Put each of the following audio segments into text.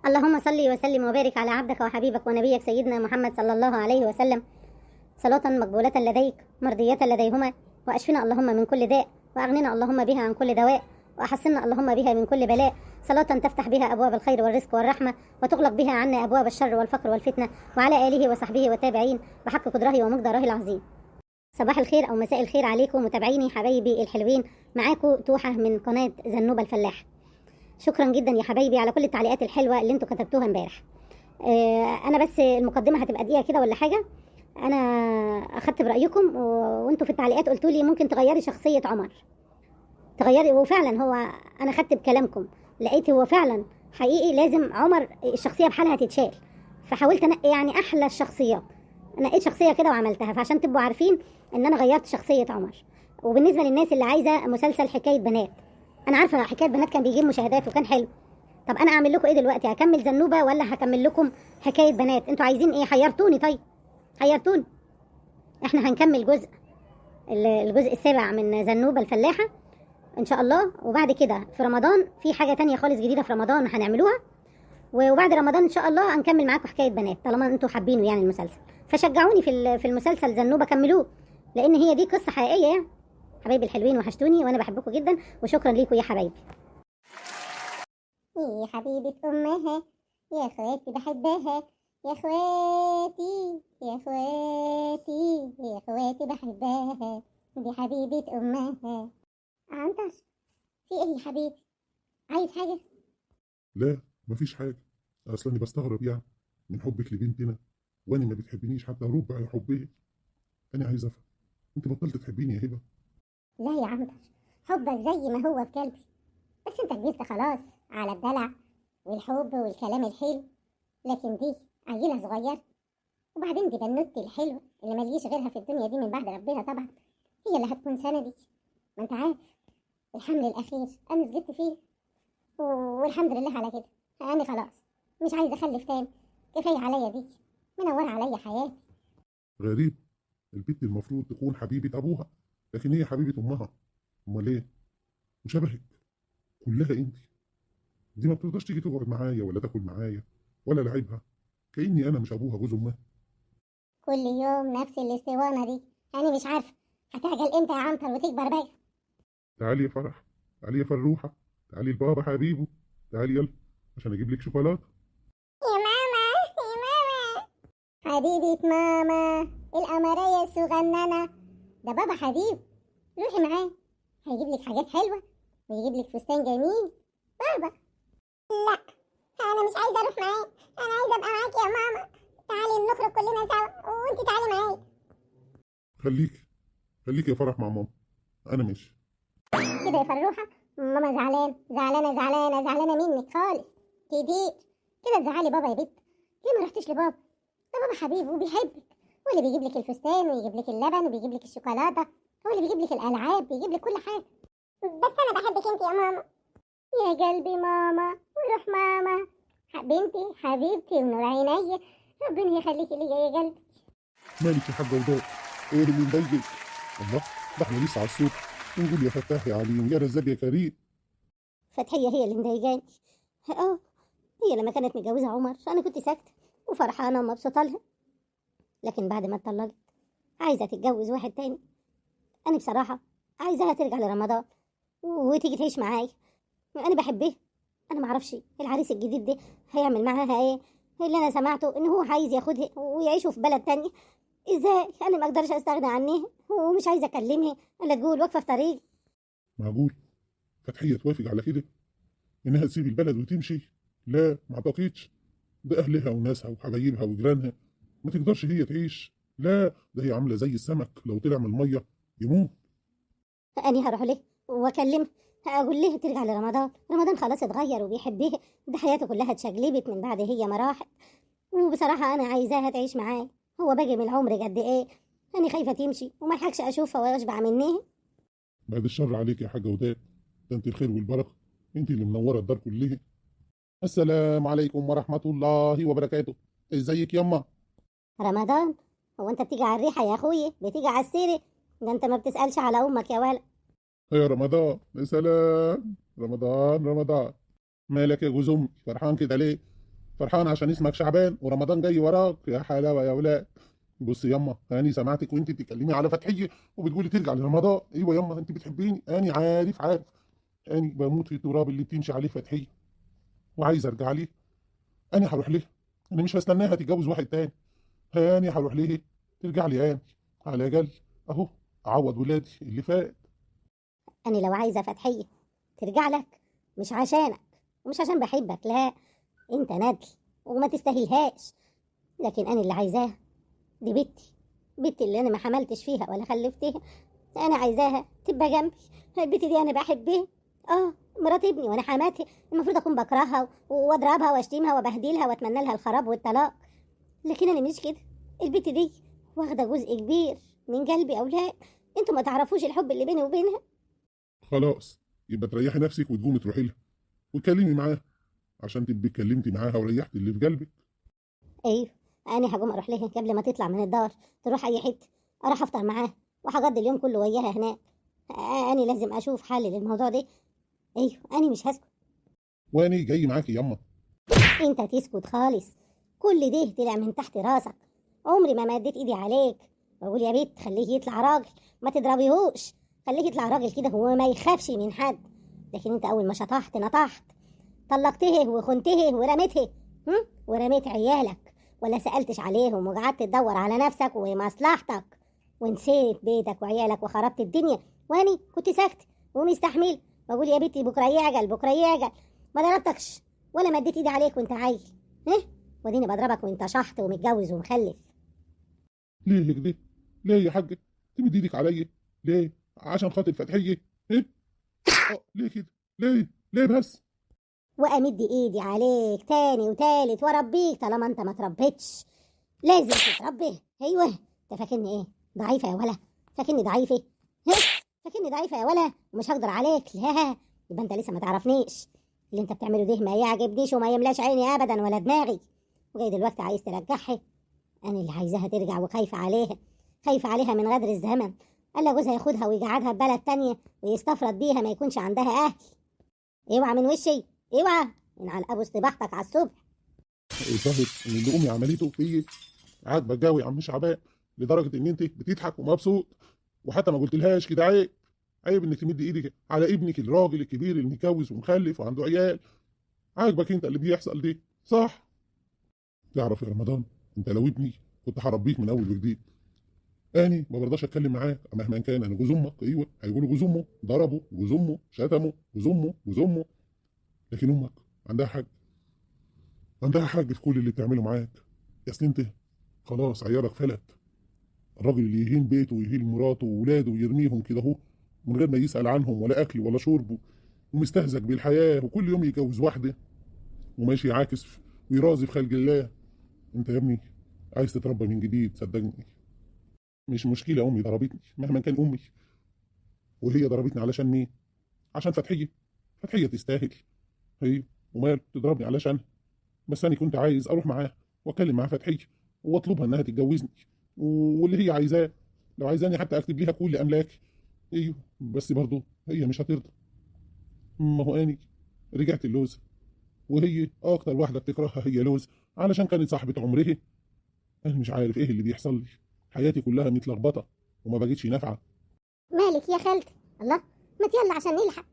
اللهم صل وسلم وبارك على عبدك وحبيبك ونبيك سيدنا محمد صلى الله عليه وسلم، صلاة مقبولة لديك مرضية لديهما، وأشفنا اللهم من كل داء، وأغننا اللهم بها عن كل دواء، وأحصنا اللهم بها من كل بلاء، صلاة تفتح بها أبواب الخير والرزق والرحمة، وتغلق بها عنا أبواب الشر والفقر والفتنة، وعلى آله وصحبه والتابعين بحق قدره ومقداره العظيم. صباح الخير أو مساء الخير عليكم متابعيني حبايبي الحلوين، معاكم توحة من قناة زنوبة الفلاح. شكرا جدا يا حبايبي على كل التعليقات الحلوة اللي انتوا كتبتوها امبارح. انا بس المقدمة هتبقى دقيقة كده ولا حاجة. انا اخدت برأيكم وانتوا في التعليقات قلتوا لي ممكن تغيري شخصية عمر، تغيري، وفعلا هو انا خدت بكلامكم، لقيت هو فعلا حقيقي لازم عمر الشخصية بحالها تتشال، فحاولت انقي يعني احلى الشخصيات، نقيت شخصية كده وعملتها، فعشان تبقوا عارفين ان انا غيرت شخصية عمر. وبالنسبة للناس اللي عايزة مسلسل حكاية بنات، انا عارفة حكاية بنات كان بيجيب مشاهدات وكان حلو. طب انا اعمل لكم ايه دلوقتي؟ هكمل زنوبة ولا هكمل لكم حكاية بنات؟ انتوا عايزين ايه؟ حيرتوني. طيب حيرتوني. احنا هنكمل الجزء السابع من زنوبة الفلاحة ان شاء الله، وبعد كده في رمضان في حاجة تانية خالص جديدة في رمضان هنعملوها، وبعد رمضان ان شاء الله هنكمل معاكم حكاية بنات طالما انتوا حابينه يعني المسلسل. فشجعوني في المسلسل زنوبة، كملوه لان هي دي قصة حقيقية يعني. حبايبي الحلوين وحشتوني وانا بحبكم جدا، وشكرا ليكم يا حبايبي. يا حبيبة أمها، يا اخواتي بحبها، يا اخواتي يا اخواتي يا اخواتي بحبها، دي حبيبة أمها. عنتر، في ايه يا حبيبي؟ عايز حاجة؟ لا مفيش حاجة، أصلا أنا بستغرب يعني من حبك لبنتنا، وأنا ما بتحبنيش حتى ربع حبك. أنا عايز أفهم، أنت بطلت تحبيني يا هبة؟ لا يا عنتر، حبك زي ما هو في قلبي، بس أنت كبرت خلاص على الدلع والحب والكلام الحلو، لكن دي عيلة صغيرة، وبعدين دي بنوتي الحلوة اللي مليش غيرها في الدنيا دي من بعد ربنا طبعا، هي اللي هتكون سندي. ما انت عارف الحمل الأخير أنا سجدت فيه والحمد لله على كده، أنا خلاص مش عايزة أخلف تاني، كفاية عليا دي، منورة عليا حياتي. غريب، البنت المفروض تكون حبيبة أبوها، لكن هي حبيبة أمها. أمال إيه؟ وشبهك كلها أنت، دي ما بترضاش تيجي تقعد معايا ولا تاكل معايا ولا لعبها، كأني أنا مش أبوها جوز أمها. كل يوم نفس الاسطوانة دي، أنا مش عارفة هتعجل إمتى يا عنتر وتكبر بقى. تعالي يا فرح، تعالي يا فروحة، تعالي لبابا حبيبه، تعالي يلا عشان أجيب لك شوكولاتة. يا ماما يا ماما، حبيبة ماما القمرية الصغننة، ده بابا حبيب، روحي معاه هيجيب لك حاجات حلوة ويجيب لك فستان جميل. بابا لا أنا مش عايزة أروح معاه، أنا عايزة أبقى معاكي يا ماما، تعالي نخرج كلنا سوا وأنتي تعالي معايا. خليكي خليكي يا فرح مع ماما، أنا ماشي. كده يا فروحة، ماما زعلانة زعلانة زعلانة زعلانة منك خالص كتير كده. تزعلي بابا يا بت؟ ليه ما رحتيش لبابا؟ ده بابا حبيب وبيحبك، هو اللي بيجيب لك الفستان ويجيب لك اللبن وبيجيب لك الشوكولاتة، هو اللي بيجيب لك الألعاب، بيجيب لك كل حاجة. بس أنا بحبك أنت يا ماما. يا قلبي ماما وروح ماما، بنتي حبيبتي ونور عينيا، ربنا يخليكي ليا يا قلبي. مالك يا حاجة وداد؟ ايه اللي مضايقك؟ الله، ده احنا لسه على الصبح ونقول يا فتاح يا عليم يا رزاق يا كريم. فتحية هي اللي مضايقاني. هي لما كانت متجوزة عمر أنا كنت ساكتة وفرحانة ومبسوطة لها، لكن بعد ما اتطلقت عايزة تتجوز واحد تاني. أنا بصراحة عايزاها ترجع لرمضان وتيجي تعيش معايا، أنا بحبها. أنا معرفش العريس الجديد ده هيعمل معاها إيه، اللي أنا سمعته إن هو عايز ياخدها ويعيشوا في بلد تانية. إزاي؟ أنا ما أقدرش أستغنى عنها ومش عايزة أكلمها إلا تقول واقفة في طريقي. معقول فتحية توافق على كده؟ إنها تسيب البلد وتمشي؟ لا ما أعتقدش، ده أهلها وناسها وحبايبها وجيرانها، ما تقدرش هي تعيش. لا ده هي عاملة زي السمك لو طلع من المية يموت. أنا هروح له وأكلمه، أقول له ترجع لرمضان، رمضان خلاص اتغير وبيحبها، ده حياته كلها اتشقلبت من بعد هي ما راحت، وبصراحة أنا عايزاها تعيش معاه، هو باقي من العمر قد إيه؟ أنا خايفة تمشي وما الحقش أشوفها وأشبع منها. بعد الشر عليك يا حاجة وداد، ده أنت الخير والبركة، أنت اللي منورة الدار كلها. السلام عليكم ورحمة الله وبركاته. ازيك يما؟ رمضان، هو أنت بتيجي على الريحة يا أخويا؟ بتيجي على السيرة؟ ده أنت ما بتسألش على أمك يا ولد. يا رمضان يا سلام، رمضان رمضان، مالك يا جوز أمي فرحان كده ليه؟ فرحان عشان اسمك شعبان ورمضان جاي وراك. يا حلاوة يا ولاد. بصي ياما، انا سمعتك وانت بتتكلمي على فتحيه وبتقولي ترجع لرمضان. ايوه ياما، انت بتحبيني، انا عارف عارف. انا بموت في التراب اللي بتمشي عليه فتحيه وعايز ارجع ليه. انا هروح ليه، انا مش هستناها تتجوز واحد تاني. انا هروح ليه ترجع لي انا، على الاقل اهو اعوض ولادي اللي فات. انا لو عايزه فتحيه ترجع لك مش عشانك ومش عشان بحبك، لا، انت ندل وما تستاهلهاش، لكن انا اللي عايزاها دي بنتي، بنتي اللي انا ما حملتش فيها ولا خلفتها، انا عايزاها تبقى جنبي. البنت دي انا بحبها، مرات ابني وانا حماتها، المفروض اكون بكرهها واضربها واشتمها وابهدلها واتمنى لها الخراب والطلاق، لكن انا مش كده. البنت دي واخده جزء كبير من قلبي. اولاد انتوا ما تعرفوش الحب اللي بيني وبينها. خلاص يبقى تريحي نفسك وتقومي تروحي لها وتكلمي معاها، عشان تبقي اتكلمتي معاها وريحتي اللي في قلبك. ايوه انا هقوم اروح لها قبل ما تطلع من الدار تروح اي حتة، اروح افطر معاها وهقضي اليوم كله وياها هناك. انا لازم اشوف حل للموضوع ده. ايوه انا مش هسكت. واني جاي معاكي ياما. انت تسكت خالص، كل ده طلع من تحت راسك. عمري ما مديت ايدي عليك، بقول يا بنت خليه يطلع راجل، ما تضربيهوش، خليه يطلع راجل كده هو ما يخافش من حد. لكن انت اول ما شطحت نطحت، طلقته وخنته ورميته، ورميت عيالك ولا سألتش عليهم، وقعدت تدور على نفسك ومصلحتك ونسيت بيتك وعيالك وخربت الدنيا. واني كنت ساكت ومستحمل، بقول يا بنتي بكره يعجل بكره يعجل، ما ضربتكش ولا مديت ايدي عليك وانت عيل، وديني بضربك وانت شحط ومتجوز ومخلف. ليه كده؟ ليه يا حاجة تمد ايدك عليا؟ ليه؟ عشان خاطر فتحيه؟ ايه؟ ليه كده؟ ليه؟ ليه بس؟ وامد ايدي عليك تاني وتالت واربيك طالما انت ما تربيتش، لازم تتربي. ايوه انت فاكرني ايه؟ ضعيفة يا ولا؟ فاكرني ضعيفة؟ فاكرني ضعيفة يا ولا ومش هقدر عليك؟ لا، يبقى انت لسه ما تعرفنيش. اللي انت بتعمله ده ما يعجبنيش وما يملاش عيني ابدا ولا دماغي، وجاي دلوقتي عايز ترجعها. انا اللي عايزاها ترجع وخايفة عليها، خايفة عليها من غدر الزمن. قال جوزها ياخدها ويقعدها في بلد تانية ويستفرد بيها، ما يكونش عندها اهل. اوعى من وشي، اوعى من على ابو استباحتك على الصبح. الظاهر ان اللي امي عملته فيا عاجبك قوي يا عم شعبان، لدرجة ان انت بتضحك ومبسوط، وحتى ما قلتلهاش كده. عيب، عيب انك تمد ايدك على ابنك الراجل الكبير اللي متجوز ومخلف وعنده عيال. عاجبك انت اللي بيحصل دي صح؟ تعرف يا رمضان، انت لو ابني كنت هربيك من اول وجديد. اني ما برضاش اتكلم معاك مهما كان، انا جوز امك. ايوه هيقولوا جوز امه ضربه، جوز امه شتمه، جوز امه جوز امه، لكن امك عندها حق، عندها حق في كل اللي بتعمله معاك. يا اصل انت خلاص عيارك فلت. الراجل اللي يهين بيته ويهين مراته وولاده ويرميهم كده اهو من غير ما يسأل عنهم ولا اكل ولا شرب، ومستهزك بالحياة، وكل يوم يتجوز واحدة وماشي يعاكس ويرازي في خلق الله. انت يا ابني عايز تتربى من جديد، صدقني. مش مشكلة امي ضربتني مهما كان امي، وهي ضربتني علشان مين؟ عشان فتحيه. فتحيه تستاهل، هي ومال تضربني علشان، بس انا كنت عايز اروح معاها واتكلم مع فتحيه واطلبها انها تتجوزني واللي هي عايزاه، لو عايزاني حتى اكتب ليها كل املاكي. ايوه بس برضه هي مش هترضى. ما هو اني رجعت اللوز، وهي اكتر واحدة بتكرهها هي لوز علشان كانت صاحبه عمرها. انا مش عارف ايه اللي بيحصل لي، حياتي كلها متلخبطه وما بقتش نافعة. مالك يا خالتي؟ الله، ما يلا عشان نلحق.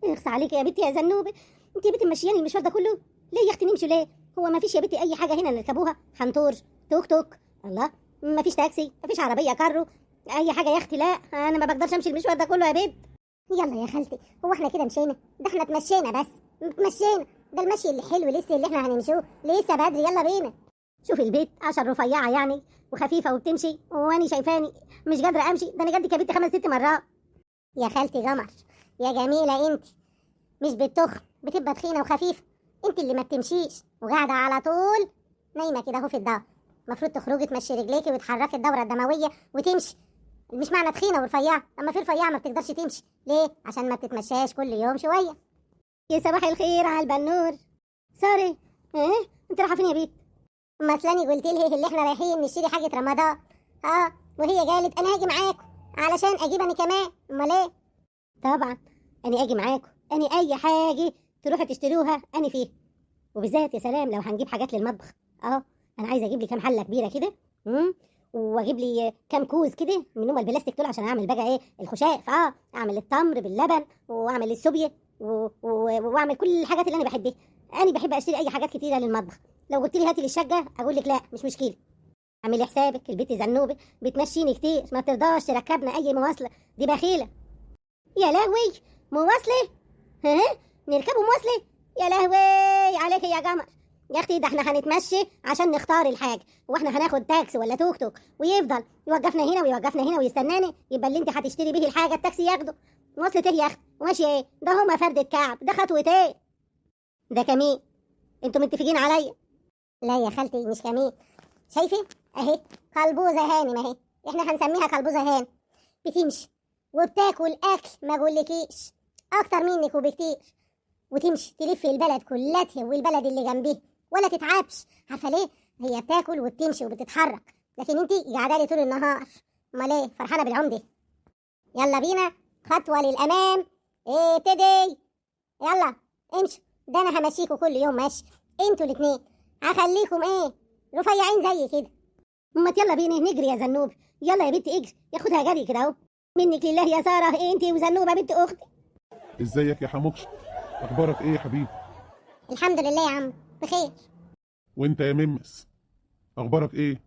اخص عليك يا بنتي يا زنوبه، انت يا بنتي ماشياني المشوار ده كله ليه يا اختي؟ نمشي ليه؟ هو ما فيش يا بنتي اي حاجة هنا نركبوها؟ حنطور، توك توك، الله، ما فيش تاكسي، ما فيش عربية كارو، اي حاجة يا اختي. لا انا ما بقدرش امشي المشوار ده كله يا بنت. يلا يا خالتي، هو احنا كده مشينا؟ ده احنا اتمشينا بس، اتمشينا، ده المشي اللي حلو لسه اللي احنا هنمشوه لسه بدري. يلا بينا. شوفي البيت عشان رفيعة يعني وخفيفة وبتمشي، واني شايفاني مش قادرة امشي، ده انا جدك يا بنتي 5 6 مرات. يا خالتي قمر يا جميلة، انت مش بالتخن بتبقى تخينة وخفيفة، انت اللي ما بتمشيش وقاعدة على طول نايمة كده اهو في الدار. المفروض تخرجي تمشي رجليكي وتحركي الدورة الدموية وتمشي. مش معنى تخينة ورفيعه، اما في رفيعة ما بتقدرش تمشي ليه؟ عشان ما بتتمشاش كل يوم شوية. يا صباح الخير على البنور. سوري، ايه انت رايحة فين يا بيت؟ ما اصل قلت لها اللي احنا رايحين نشتري حاجة رمضان، وهي قالت انا هاجي معاكم علشان اجيب انا كمان. امال ايه؟ طبعا انا اجي معاكم، انا اي حاجة تروحوا تشتروها انا فيها. وبالذات يا سلام لو هنجيب حاجات للمطبخ. انا عايزه اجيب لي كام حله كبيرة كده، واجيب لي كام كوز كده من هم البلاستيك دول عشان اعمل بقى ايه الخشاف، اعمل التمر باللبن واعمل السوبيا واعمل كل الحاجات اللي انا بحبها. انا بحب اشتري اي حاجات كتيرة للمطبخ. لو قلت لي هاتي للشقه اقول لك لا مش مشكلة. اعملي حسابك، البت زنوبه بتمشيني كتير، ما ترضاش تركبنا اي مواصلة، دي بخيله. يا لهوي مواصلة؟ ها نركبوا مواصلة؟ يا لهوي عليك يا قمر يا اختي، ده احنا هنتمشي عشان نختار الحاجة، واحنا هناخد تاكس ولا توك توك ويفضل يوقفنا هنا ويوقفنا هنا ويستناني، يبقى اللي انت هتشتري به الحاجة التاكسي ياخده. مواصلة ايه يا اختي؟ وماشية ايه؟ ده هما فردة كعب، ده خطوة ايه؟ ده كمين. انتوا متفقين عليا؟ لا يا خالتي مش كمين، شايفه اهي قلبوزه هانم اهي، احنا هنسميها قلبوزه هانم. بتمشي وبتاكل اكل ما اقولكيش اكتر منك وبكتير، وتمشي تلف البلد كلها والبلد اللي جنبيه ولا تتعبش. عارفه ليه؟ هي بتاكل وبتمشي وبتتحرك، لكن انتي قاعدة لي طول النهار. امال ايه فرحانة بالعمده؟ يلا بينا خطوة للامام، ابتدي يلا امشوا. ده انا همشيكوا كل يوم ماشي، انتوا الاتنين هخليكم ايه رفيعين زي كده. ما يلا بينا نجري يا زنوب، يلا يا بنتي اجري، ياخدها جري كده اهو. منك لله يا ساره، إيه انتي وزنوبه بنت اختي. ازيك يا حموكش؟ اخبارك ايه يا حبيبي؟ الحمد لله يا عم بخير. وانت يا ممس اخبارك ايه؟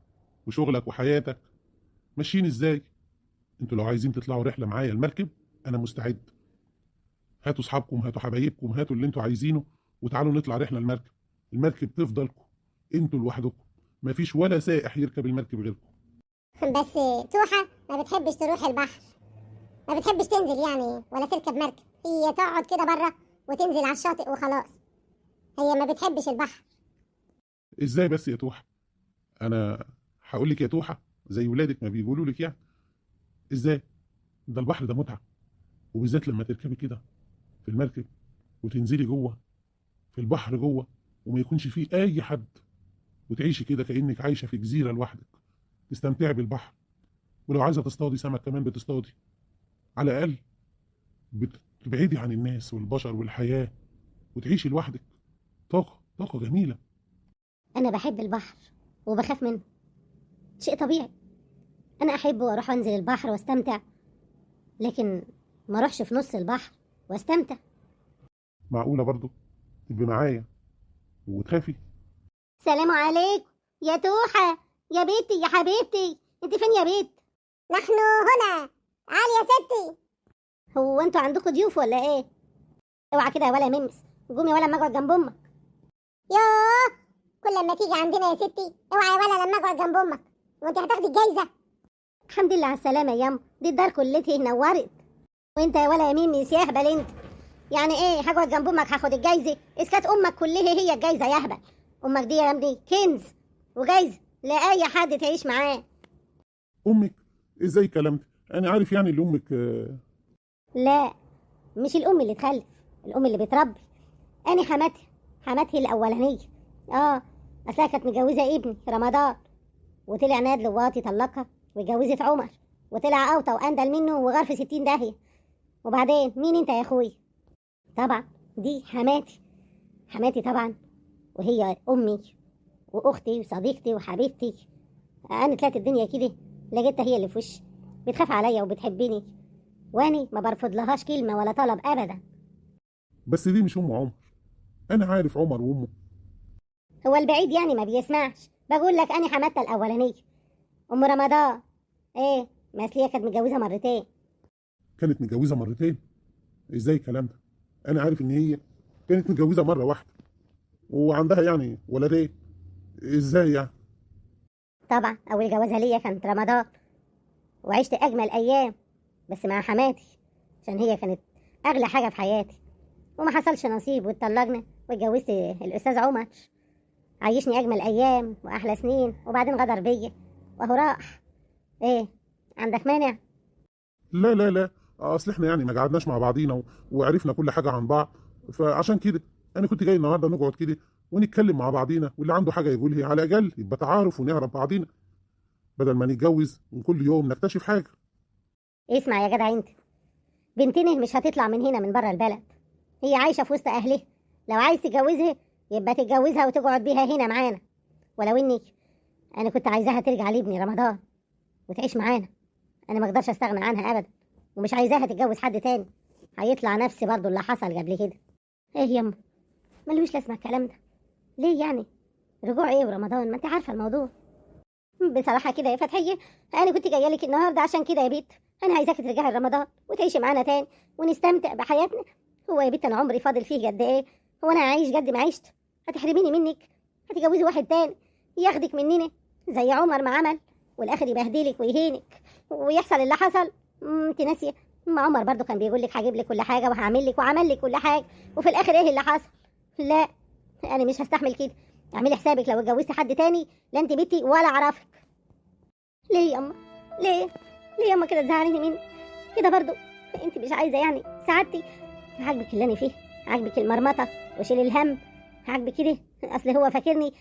وشغلك وحياتك ماشيين ازاي؟ انتوا لو عايزين تطلعوا رحله معايا المركب انا مستعد. هاتوا اصحابكم، هاتوا حبايبكم، هاتوا اللي انتوا عايزينه وتعالوا نطلع رحله المركب. المركب تفضلكم انتوا لوحدكم، مفيش ولا سائح يركب المركب غيركم. بس توحة ما بتحبش تروح البحر، ما بتحبش تنزل يعني ولا تركب مركب، هي تقعد كده بره وتنزل على الشاطئ وخلاص، هي ما بتحبش البحر. ازاي بس يا توحة؟ انا هقول لك يا توحة زي ولادك ما بيقولوا لك يعني. ازاي؟ ده البحر ده متعة، وبالذات لما تركبي كده في المركب وتنزلي جوه في البحر جوه وما يكونش فيه اي حد، وتعيشي كده كأنك عايشة في جزيرة لوحدك، تستمتعي بالبحر. ولو عايزة تصطادي سمك كمان بتصطادي، على الأقل بتبعدي عن الناس والبشر والحياة وتعيشي لوحدك. طاقة جميلة. أنا بحب البحر وبخاف منه، شيء طبيعي. أنا أحب وأروح أنزل البحر واستمتع، لكن ما أروحش في نص البحر واستمتع. معقولة برضو تبقي معايا وتخافي؟ سلام عليكم يا توحة، يا بيتي يا حبيبتي، انت فين يا بيت؟ نحن هنا، تعالي يا ستي. هو انتوا عندكم ضيوف ولا ايه؟ اوعى كده يا ولا ممس، قومي ولا اما اقعد جنب امك. يوه كل لما تيجي عندنا يا ستي اوعى يا ولا لما اقعد جنب امك، وانت هتاخدي الجايزة. الحمد لله على السلامة يا ام، دي الدار كلتي نورت. وانت يا ولا يا ميمس يا هبل انت، يعني ايه هقعد جنب امك هاخد الجايزة؟ اسكت امك كلها هي الجايزة يا هبل. امك دي يا رمدي كنز وجايزه لا اي حد تعيش معاه. امك ازاي الكلام ده؟ انا عارف يعني اللي امك. لا مش الام اللي تخلف، الام اللي بتربي. انا حماتها، حماتي الاولانية. اصلها كانت متجوزة ابني رمضان، وطلع ناد لواطي طلقها واتجوزت عمر، وطلع اوطى واندل منه وغار في 60 داهية. وبعدين مين انت يا اخوي؟ طبعا دي حماتي، حماتي طبعا، وهي امي واختي وصديقتي وحبيبتي. انا طلعت الدنيا كده لقيتها هي اللي في وشي، بتخاف عليا وبتحبني، واني ما برفض لهاش كلمة ولا طلب ابدا. بس دي مش ام عمر، انا عارف عمر وامه. هو البعيد يعني ما بيسمعش، بقول لك انا حماتها الاولانية ام رمضان. ايه ما اصل هي كانت متجوزة مرتين. كانت متجوزة مرتين؟ ازاي الكلام ده؟ انا عارف ان هي كانت متجوزة مرة واحدة وعندها يعني ولدين. ازاي يعني؟ طبعا اول جوازها ليا كانت رمضان، وعشت اجمل ايام بس مع حماتي، عشان هي كانت اغلى حاجة في حياتي. وما حصلش نصيب واتطلقنا، واتجوزت الاستاذ عمر، عيشني اجمل ايام واحلى سنين، وبعدين غدر بيا وهو راح. ايه عندك مانع؟ لا لا لا، اصل احنا يعني ما قعدناش مع بعضينا وعرفنا كل حاجة عن بعض، فعشان كده انا كنت جاي النهارده نقعد كده ونتكلم مع بعضينا، واللي عنده حاجة يقولها، على الاقل يبقى تعارف ونعرف بعضينا، بدل ما نتجوز وكل يوم نكتشف حاجة. اسمع يا جدع انت، بنتنا مش هتطلع من هنا من بره البلد، هي عايشه في وسط اهلها، لو عايز تتجوزها يبقى تتجوزها وتقعد بيها هنا معانا. ولو اني انا كنت عايزاها ترجع لابني رمضان وتعيش معانا، انا ما اقدرش استغنى عنها ابدا، ومش عايزاها تتجوز حد تاني، هيطلع نفسي برضو اللي حصل قبل كده. ايه يما ملوش لازمه الكلام ده، ليه يعني رجوع ايه ورمضان؟ ما انت عارفه الموضوع. بصراحة كده يا فتحيه انا كنت جاية لك النهارده عشان كده يا بيت، انا عايزاكي ترجعي لرمضان وتعيشي معانا تاني ونستمتع بحياتنا. هو يا بيت انا عمري فاضل فيه قد ايه؟ هو انا هعيش قد ما عشت؟ هتحرميني منك؟ هتجوزي واحد تاني ياخدك مننا زي عمر ما عمل، والاخر يبهدلك ويهينك ويحصل اللي حصل. انت ناسيه ما عمر برضو كان بيقول لك هجيب لك كل حاجة وهعمل لك وعمل لك كل حاجة، وفي الاخر ايه اللي حصل؟ لا انا مش هستحمل كده، اعملي حسابك لو اتجوزتي حد تاني لا انت بنتي ولا اعرفك. ليه ياما؟ ليه ليه ياما كده تزعليني مني كده؟ برضو انت مش عايزه يعني سعادتي؟ عاجبك اللي انا فيه؟ عاجبك المرمطه وشيل الهم؟ عاجبك كده؟ اصل هو فاكرني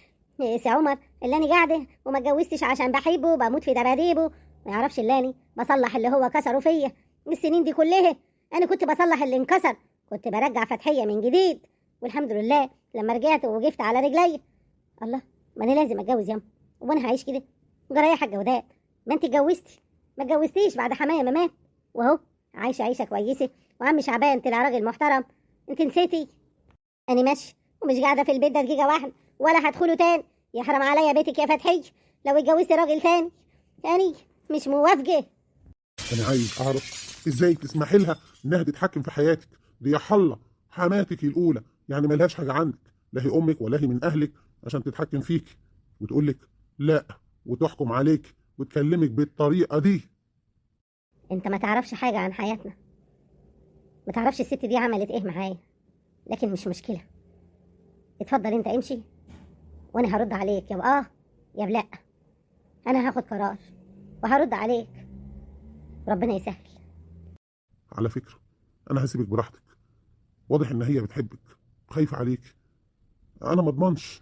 سي عمر اللي انا قاعدة وما اتجوزتش عشان بحبه وبموت في دباديبه، ما يعرفش اللي انا بصلح اللي هو كسره فيا السنين دي كلها. انا كنت بصلح اللي انكسر، كنت برجع فتحيه من جديد، والحمد لله لما رجعت ووقفت على رجلي. الله، ما انا لازم اتجوز ياما، وانا هعيش كده؟ جرى يا حاجة وداد، ما انت اتجوزتي، ما اتجوزتيش بعد حماية ما مات، واهو عايشه عيشه كويسة، وعم شعبان طلع راجل محترم. انت نسيتي؟ انا ماشي ومش قاعدة في البيت ده دقيقة واحدة ولا هدخله تاني. يحرم عليا بيتك يا فتحي لو اتجوزتي راجل تاني، تاني مش موافقة. انا عايز اعرف ازاي تسمحي لها انها تتحكم في حياتك؟ دي يا حله حماتك الاولى، يعني ملهاش حاجة عندك، لا هي امك ولا هي من اهلك عشان تتحكم فيك وتقول لك لا وتحكم عليك وتكلمك بالطريقة دي. انت ما تعرفش حاجة عن حياتنا، ما تعرفش الست دي عملت ايه معايا، لكن مش مشكلة، اتفضل انت امشي وانا هرد عليك يا بآه يا بلا. انا هاخد قرار وهرد عليك، ربنا يسهل. على فكرة انا هسيبك براحتك، واضح ان هي بتحبك خايفة عليك، انا ما اضمنش،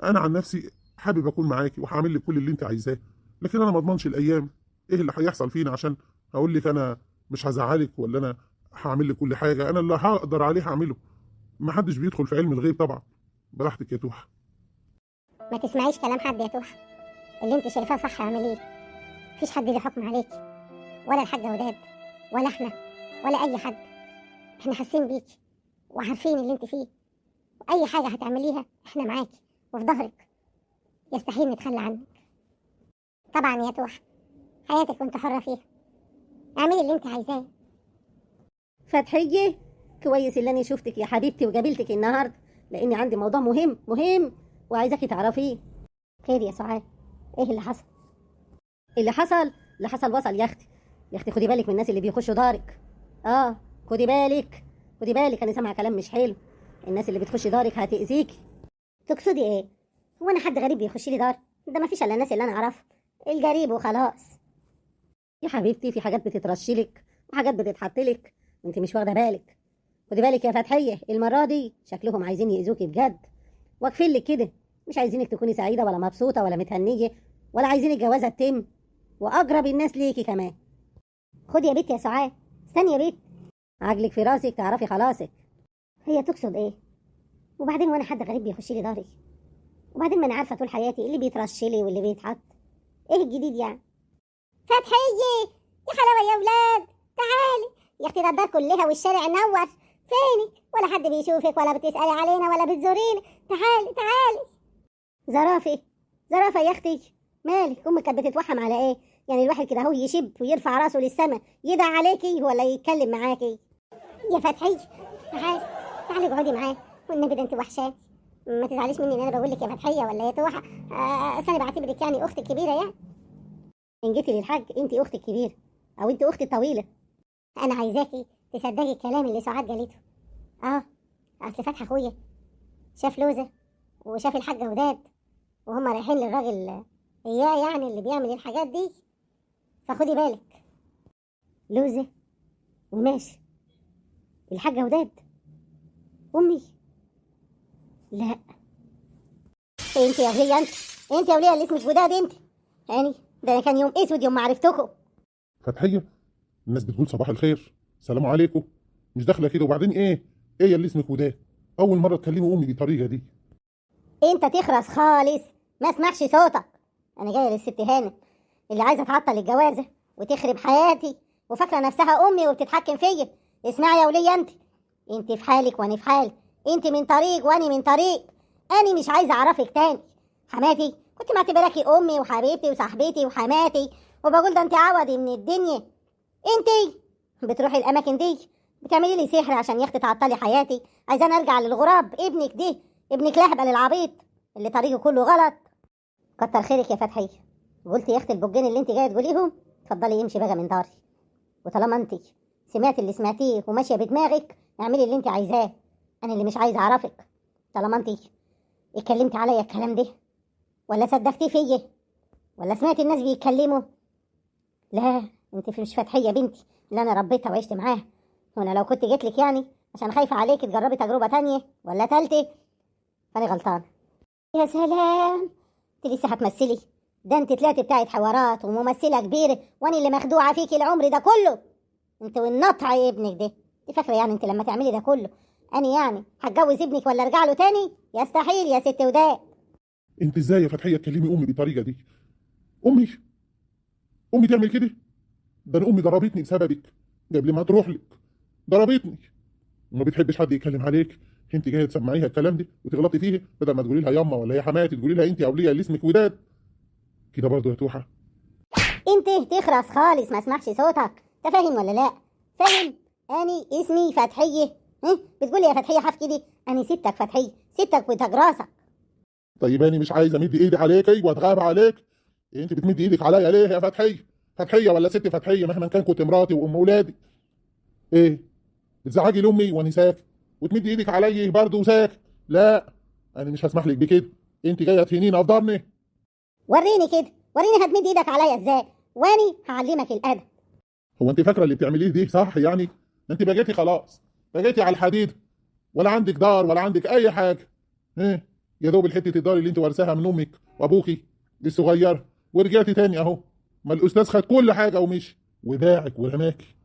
انا عن نفسي حابب اكون معاكي وهعمل لك كل اللي انت عايزاه، لكن انا ما اضمنش الايام ايه اللي هيحصل فينا عشان هقول لك انا مش هزعلك ولا انا هعمل لك كل حاجة، انا اللي هقدر عليه هعمله، ما حدش بيدخل في علم الغيب طبعا. براحتك يا توحه. ما تسمعيش كلام حد يا توحه، اللي انت شايفاه صح اعمليه، مفيش حد ليه حكم عليك، ولا الحاجة وداد ولا احنا ولا اي حد، احنا حاسين بيك وعارفين اللي انت فيه، واي حاجة هتعمليها احنا معاكي وفي ظهرك، يستحيل نتخلى عنك. طبعا يا توحه حياتك وانت حره فيها، اعملي اللي انت عايزاه. فتحيه كويس اللي انا شفتك يا حبيبتي وقابلتك النهارده، لاني عندي موضوع مهم مهم وعايزاكي تعرفيه. خير يا سعاد، ايه اللي حصل؟ اللي حصل اللي حصل وصل يا اختي، يا اختي خدي بالك من الناس اللي بيخشوا دارك. خدي بالك خدي بالك، انا سامعه كلام مش حلو، الناس اللي بتخش دارك هتأذيكي. تقصدي ايه؟ هو انا حد غريب بيخش لي دار؟ ده ما فيش الا الناس اللي انا اعرفها، الجريب وخلاص. يا حبيبتي في حاجات بتترشلك وحاجات بتتحطلك وانت مش واخده بالك. خدي بالك يا فتحيه، المرة دي شكلهم عايزين يأذوكي بجد، واقفين لك كده، مش عايزينك تكوني سعيدة ولا مبسوطة ولا متهنيه، ولا عايزين الجوازه تتم، واقرب الناس ليكي كمان. خدي يا بنت يا سعاد، استني يا بنت، عجلك في راسك تعرفي خلاصك. هي تقصد ايه؟ وبعدين وانا حد غريب بيخش لي داري؟ وبعدين ما انا عارفه طول حياتي اللي بيترشلي واللي بيتحط، ايه الجديد يعني؟ فتحيه يا حلاوة يا ولاد، تعالي يا اختي، ده الدار كلها والشارع نور، فينك؟ ولا حد بيشوفك ولا بتسالي علينا ولا بتزورينا، تعالي تعالي. زرافة زرافة يا اختي، مالك؟ امك كانت بتتوحم على ايه؟ يعني الواحد كده هو يشب ويرفع راسه للسما يدعي عليكي ولا يتكلم معاكي؟ يا فتحي تعالي تعالي اقعدي معايا، والنبي ده انت وحشاني، ما تزعليش مني ان انا بقول لك يا فتحيه ولا يا توحه، اصل انا بعتبرك يعني اختي الكبيرة يعني. ان جيتي للحاج انت اختي الكبيرة او انت اختي الطويلة. انا عايزاكي تصدقي الكلام اللي سعاد قالته. اصل فتحي اخويا شاف لوزه وشاف الحاجة وداد وهم رايحين للراجل اياه يعني اللي بيعمل الحاجات دي، فخدي بالك. لوزه وماشي الحاجة وداد امي؟ لا انت يا وليه، انت يا وليه اللي اسمك وداد انت، يعني ده كان يوم اسود يوم ما عرفتكم. فتحيه الناس بتقول صباح الخير سلام عليكم، مش داخله كده. وبعدين ايه يا اللي اسمك وداد؟ اول مرة تكلمي امي بالطريقة دي. انت تخرس خالص، ما اسمعش صوتك. انا جاية للست هانم اللي عايزه تعطل الجوازه وتخرب حياتي وفاكره نفسها امي وبتتحكم فيا. اسمعي يا وليه، انت في حالك وانا في حالي، انت من طريق وانا من طريق. انا مش عايزه اعرفك تاني. حماتي كنت معتبراكي امي وحبيبتي وصاحبتي وحماتي، وبقول ده انت عوضي من الدنيا. انت بتروحي الاماكن دي بتعملي لي سحر عشان يا اختي تعطلي حياتي. عايزاني ارجع للغراب ابنك دي، ابنك لهبل العبيط اللي طريقه كله غلط. كتر خيرك يا فتحيه، قلت يا اختي البجين اللي انت جاية تقوليهم. اتفضلي امشي بقى من داري، وطالما انت سمعتي اللي سمعتيه وماشية بدماغك اعملي اللي انت عايزاه. انا اللي مش عايزه اعرفك. طالما انت اتكلمتي عليا الكلام ده ولا صدقتيه فيا ولا سمعتي الناس بيتكلموا، لا انت مش فتحيه بنتي اللي انا ربيتها وعشت معاها. وانا لو كنت جيت لك يعني عشان خايفة عليك تجربي تجربه تانية ولا تالتة، فانا غلطانة. يا سلام، انت لسه هتمثلي؟ ده انت طلعتي بتاعت حوارات وممثله كبيرة، وانا اللي مخدوعه فيكي العمر ده كله. انت والنطع يا ابنك ده. انت فاكره يعني انت لما تعملي ده كله انا يعني هتجوز ابنك ولا ارجع له تاني؟ يستحيل يا ست وداد. انت ازاي يا فتحيه تكلمي امي بالطريقة دي؟ امي امي تعمل كده؟ ده انا امي ضربتني بسببك قبل ما تروح لك، ضربتني وما بتحبش حد يتكلم عليك. انت جاية تسمعيها الكلام ده وتغلطي فيه، بدل ما تقولي لها ياما ولا يا حماتي تقولي لها انت يا وليه اللي اسمك وداد كده برضه يا توحه. انت تخرس خالص، ما اسمعش صوتك. انت فاهم ولا لا؟ فاهم؟ اني اسمي فتحيه. ها بتقولي يا فتحيه حاف كده؟ اني ستك فتحيه، ستك وتاج راسك. طيب انا مش عايز امد ايدي عليكي واتغاب عليك. انت بتمدي ايدك عليا ليه يا فتحيه؟ فتحيه ولا ست فتحيه مهما كان كنت مراتي وام ولادي. ايه بتزعجي لامي وانا ساكت وتمدي ايدك عليا برضه وساكت؟ لا انا مش هسمح لك بكده. انت جاية تهينيني قدرني. وريني كده، وريني هتمد ايدك عليا ازاي، واني هعلمك الادب. هو انت فاكره اللي بتعمليه دي صح يعني؟ ما انت بقيتي خلاص، بقيتي على الحديد، ولا عندك دار ولا عندك اي حاجة. ايه يا دوب الحتة الدار اللي انت ورثاها من امك وابوكي الصغير، ورجعتي تاني اهو. ما الاستاذ خد كل حاجة ومشي وباعك ورماكي،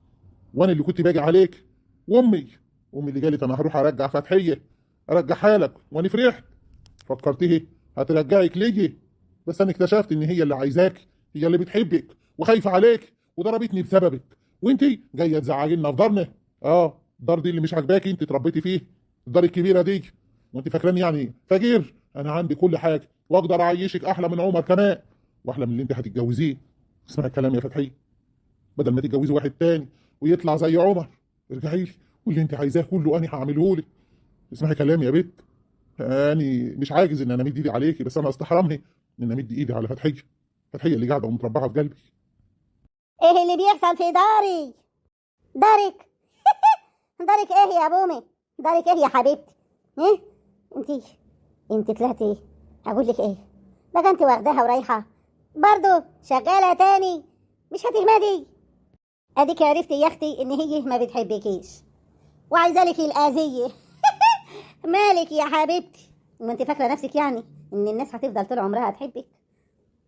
وانا اللي كنت باجي عليك. وامي امي اللي قالت انا هروح ارجع فتحيه، ارجعها لك، وانا فرحت فكرتيه هترجعك ليا، بس انا اكتشفت ان هي اللي عايزاك، هي اللي بتحبك وخايفة عليك وضربتني بسببك، وانت جاية تزعجي لنا في دارنا. الدار دي اللي مش عاجباكي انت اتربيتي فيه، الدار الكبيرة دي، وانت فاكراني يعني فقير؟ انا عندي كل حاجة واقدر اعيشك احلى من عمر كمان، واحلى من اللي انت هتتجوزيه. اسمعي الكلام يا فتحيه، بدل ما تتجوزي واحد تاني ويطلع زي عمر، ارجعي لي واللي انت عايزاه كله انا هعمله لك. اسمعي كلامي يا بت، انا مش عاجز ان انا امد ايدي عليكي، بس انا استحرمني ان امد ايدي على فتحيه، فتحيه اللي قاعدة ومتربعه في قلبي. ايه اللي بيحصل في داري؟ دارك؟ دارك ايه يا بومي؟ دارك ايه يا حبيبتي؟ ايه انت طلعتي؟ هقول لك ايه بقى، انت واخداها ورايحه برضه شغالة تاني، مش هتهمدي. اديك عرفتي يا اختي ان هي ما بتحبكيش وعايزه لك الاذية. مالك يا حبيبتي؟ وما انت فاكره نفسك يعني ان الناس هتفضل طول عمرها تحبك؟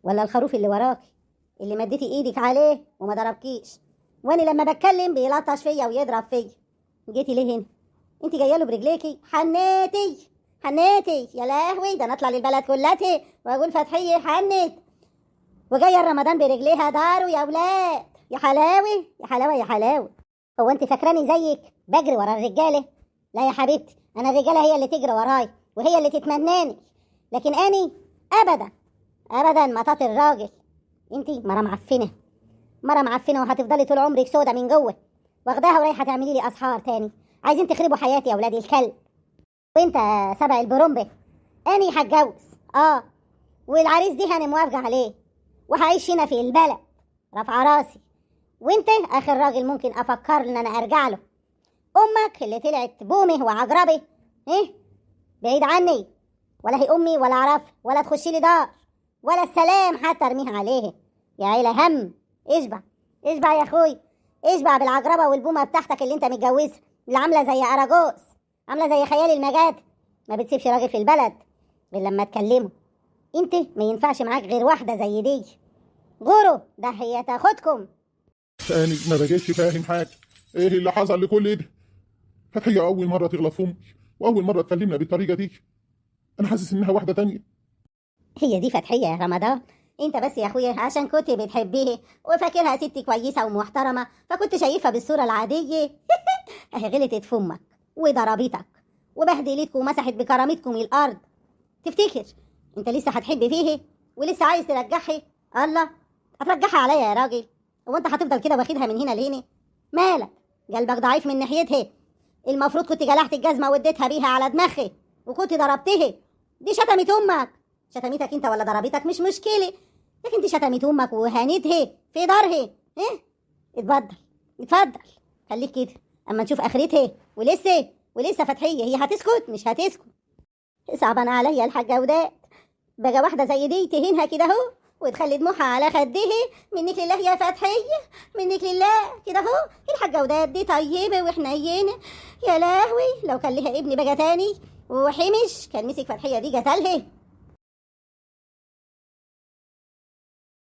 ولا الخروف اللي وراكي اللي مديتي ايدك عليه وما ضربكيش، وانا لما بتكلم بيلطش فيا ويضرب فيا. جيتي ليه هنا؟ انت جاية له برجليكي. حنيتي حنيتي يا لهوي، ده انا اطلع للبلد كلتي واقول فتحيه حنت، وجاية رمضان برجليها دارو يا ولاد. يا حلاوي يا حلاوة يا حلاوة. هو انت فاكراني زيك بجري ورا الرجالة؟ لا يا حبيبتي، انا الرجالة هي اللي تجري وراي وهي اللي تتمناني، لكن اني ابدا ابدا ما تطي الراجل. انتي مرة معفنه، مرة معفنه، وهتفضلي طول عمرك سودا من جوه، واخداها ورايحه تعملي لي اسحار تاني. عايزين تخربوا حياتي يا ولاد الكلب. وانت سبع البرومبي، اني هتجوز والعريس دي انا موافقة عليه، وهعيش هنا في البلد رافعه راسي، وانت اخر راجل ممكن افكر ان انا ارجع له. امك اللي طلعت بومه وعجربه ايه بعيد عني، ولا هي امي ولا اعرف ولا تخشي لي دار ولا السلام حتى ارميها عليه. يا عيله هم، اشبع اشبع يا اخوي، اشبع بالعجربه والبومه بتاعتك اللي انت متجوزها، اللي عامله زي اراجوز، عامله زي خيال المجاد، ما بتسيبش راجل في البلد غير لما تكلمه. انت ما ينفعش معاك غير واحدة زي دي، غورو ده هي تاخدكم. انا ما بقيتش فاهم حاجة، ايه اللي حصل لكل ده؟ فتحيه اول مرة تغلط في امي، واول مرة تكلمنا بالطريقة دي. انا حاسس انها واحدة تانية. هي دي فتحية يا رمضان. انت بس يا اخويا عشان كنت بتحبيه وفاكرها ست كويسة ومحترمة، فكنت شايفها بالصورة العادية. اهي غلطت في امك وضربتك وبهدلتكم ومسحت بكرامتكم الارض. تفتكر انت لسه هتحب فيه ولسه عايز ترجعها؟ الله، هترجعها عليا يا راجل؟ هو انت هتفضل كده واخدها من هنا لهنا؟ مالك قلبك ضعيف من ناحيتها؟ المفروض كنت جلحت الجزمة واديتها بيها على دماغي وكنت ضربتها. دي شتمت امك، شتمتك انت ولا ضربتك مش مشكلة، لكن دي شتمت امك وهانتها في دارها. ايه؟ اتفضل اتفضل، خليك كده اما نشوف اخرتها. ولسه فتحيه هي هتسكت؟ مش هتسكت. صعبان عليا الحاجة وداد، بقى واحدة زي دي تهينها كده اهو وتخلي دموعها على خدها. منك لله يا فتحيه، منك لله كده اهو. الحاجة وداد دي طيبة وحنينه، يا لهوي لو كان لها ابن بقى تاني وحمش كان مسك فتحيه دي قتلها.